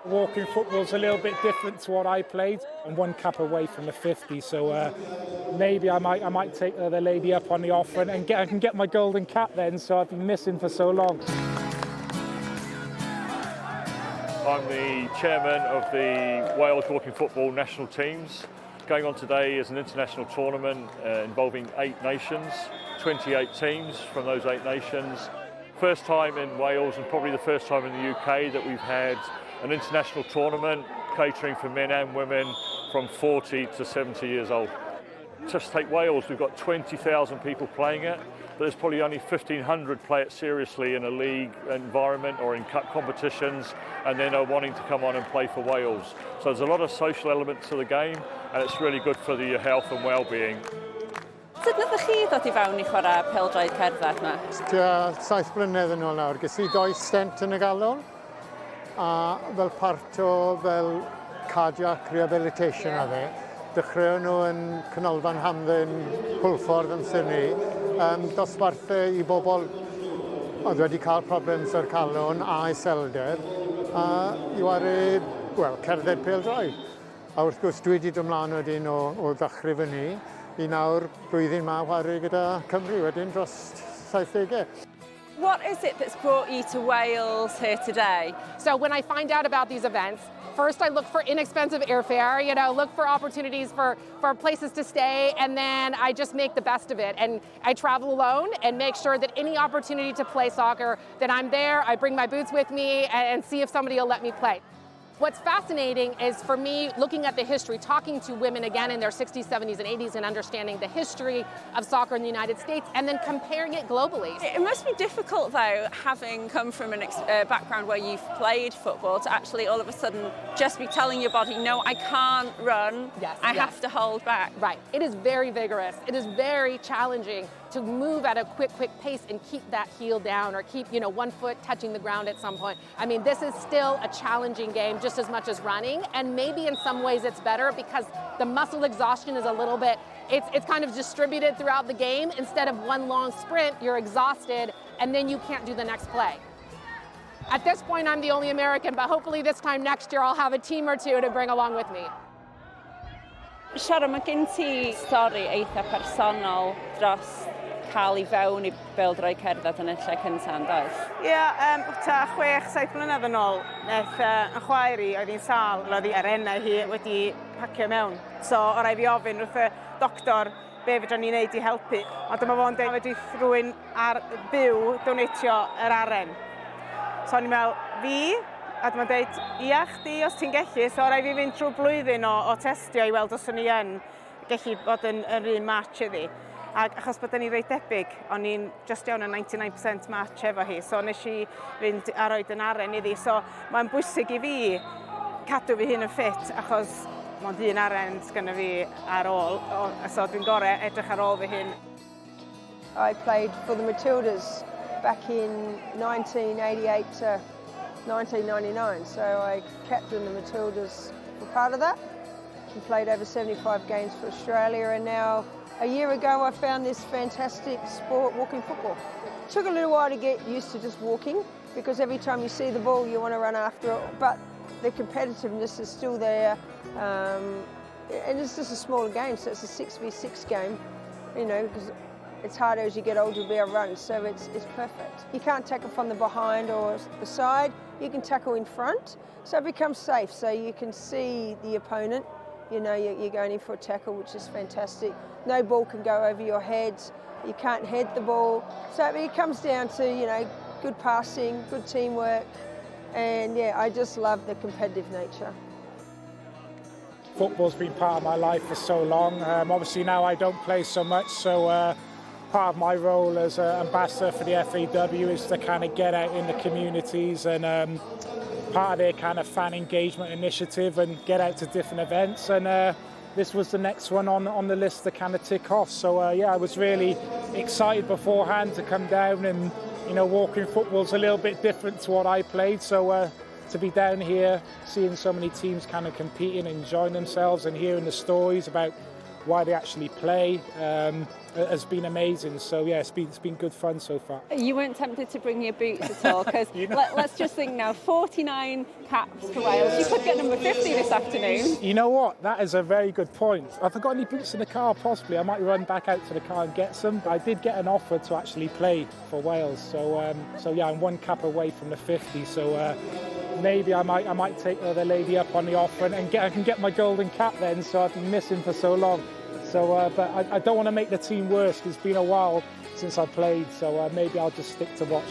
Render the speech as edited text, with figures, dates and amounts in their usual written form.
Walking football's a little bit different to what I played. I'm one cap away from the 50, so maybe I might take the lady up on the offer and I can get my golden cap then. So I've been missing for so long. I'm the chairman of the Wales Walking Football national teams. Going on today is an international tournament involving eight nations, 28 teams from those eight nations. First time in Wales and probably the first time in the UK that we've had an international tournament catering for men and women from 40 to 70 years old. Just take Wales, we've got 20,000 people playing it, but there's probably only 1,500 play it seriously in a league environment or in cup competitions, and then are wanting to come on and play for Wales. So there's a lot of social element to the game, and it's really good for the health and well-being. Sut wnaethoch chi ddod i fewn i chwarae pêl-droed cerdded yma? Tua 7 blynedd yn ôl nawr, ges i doi stent yn y galon, a fel part o fel cardiac rehabilitation yeah. a fe, dechreuon nhw yn canolfan hamdden Hwlffordd yn Sydney, dosbarthau i bobl oedd wedi cael problems o'r calon a iselder, a i ware, wel, cerdded pêl-droed. A wrth gwrs dwi wedi dod mlaen wedyn o ddechrau fyny i nawr blwyddyn ma whare gyda Cymru wedyn dros 70au. What is it that's brought you to Wales here today? So when I find out about these events, first I look for inexpensive airfare, look for opportunities for places to stay, and then I just make the best of it. And I travel alone and make sure that any opportunity to play soccer, that I'm there, I bring my boots with me and see if somebody will let me play. What's fascinating is for me, looking at the history, talking to women again in their 60s, 70s, and 80s, and understanding the history of soccer in the United States, and then comparing it globally. It must be difficult, though, having come from an background where you've played football, to actually all of a sudden just be telling your body, "No, I can't run. I have to hold back." Right. It is very vigorous. It is very challenging to move at a quick, quick pace and keep that heel down or keep one foot touching the ground at some point. I mean, this is still a challenging game just as much as running. And maybe in some ways it's better because the muscle exhaustion is a little bit, it's kind of distributed throughout the game. Instead of one long sprint, you're exhausted and then you can't do the next play. At this point, I'm the only American, but hopefully this time next year I'll have a team or two to bring along with me. Sharon, mae gen ti stori eitha personol dros cael i fewn i bêl-droed cerdded yn y lle cyntaf, yn does? Ie, yeah, tua 6, 7 mlynedd yn ôl, naeth yn chwaer i, oedd hi'n sâl, oedd hi arennau hi wedi pacio mewn. So, o rai fi ofyn wrth y doctor be fedra ni wneud i helpu. A dyma fo'n dweud, fedri rhywun ar byw donatio yr aren. So o'n i'n meddwl, fi, a dyma'n dweud, ia chdi os ti'n gellu, so o rai fi fynd trwy blwyddyn o testio i weld os o'n i yn gallu bod yn yr un match iddi. Ac achos bod ni reit debyg, o'n i'n just iawn yn 99% match efo hi, so nes i fynd a roed yn aren iddi. So mae'n bwysig i fi cadw fi hun yn ffit, achos mond un aren sgynna fi ar ôl, so dwi'n gorau edrych ar ôl fy hun. I played for the Matildas back in 1988 to 1999, so I captained the Matildas for part of that and played over 75 games for Australia, and now a year ago I found this fantastic sport, walking football. It took a little while to get used to just walking because every time you see the ball you want to run after it, but the competitiveness is still there. And it's just a smaller game, so it's a 6v6 game, because it's harder as you get older to be able to run, so it's perfect. You can't tackle from the behind or the side, you can tackle in front, so it becomes safe, so you can see the opponent, you're going in for a tackle, which is fantastic. No ball can go over your head, you can't head the ball, so it comes down to good passing, good teamwork, and yeah, I just love the competitive nature. Football's been part of my life for so long. Obviously now I don't play so much, so part of my role as an ambassador for the FAW is to kind of get out in the communities and part of their kind of fan engagement initiative and get out to different events. And this was the next one on the list to kind of tick off. So yeah, I was really excited beforehand to come down and walking football's a little bit different to what I played. So to be down here, seeing so many teams kind of competing, enjoying themselves and hearing the stories about why they actually play. has been amazing. So yeah, it's been good fun so far. You weren't tempted to bring your boots at all? Because let's just think now, 49 caps for Wales. You could get number 50 this afternoon. You know what? That is a very good point. Have I got any boots in the car? Possibly. I might run back out to the car and get some. But I did get an offer to actually play for Wales. So yeah, I'm one cap away from the 50. So maybe I might take the lady up on the offer and get I can get my golden cap then. So I've been missing for so long. So, but I don't want to make the team worse. 'Cause it's been a while since I played. So maybe I'll just stick to watch.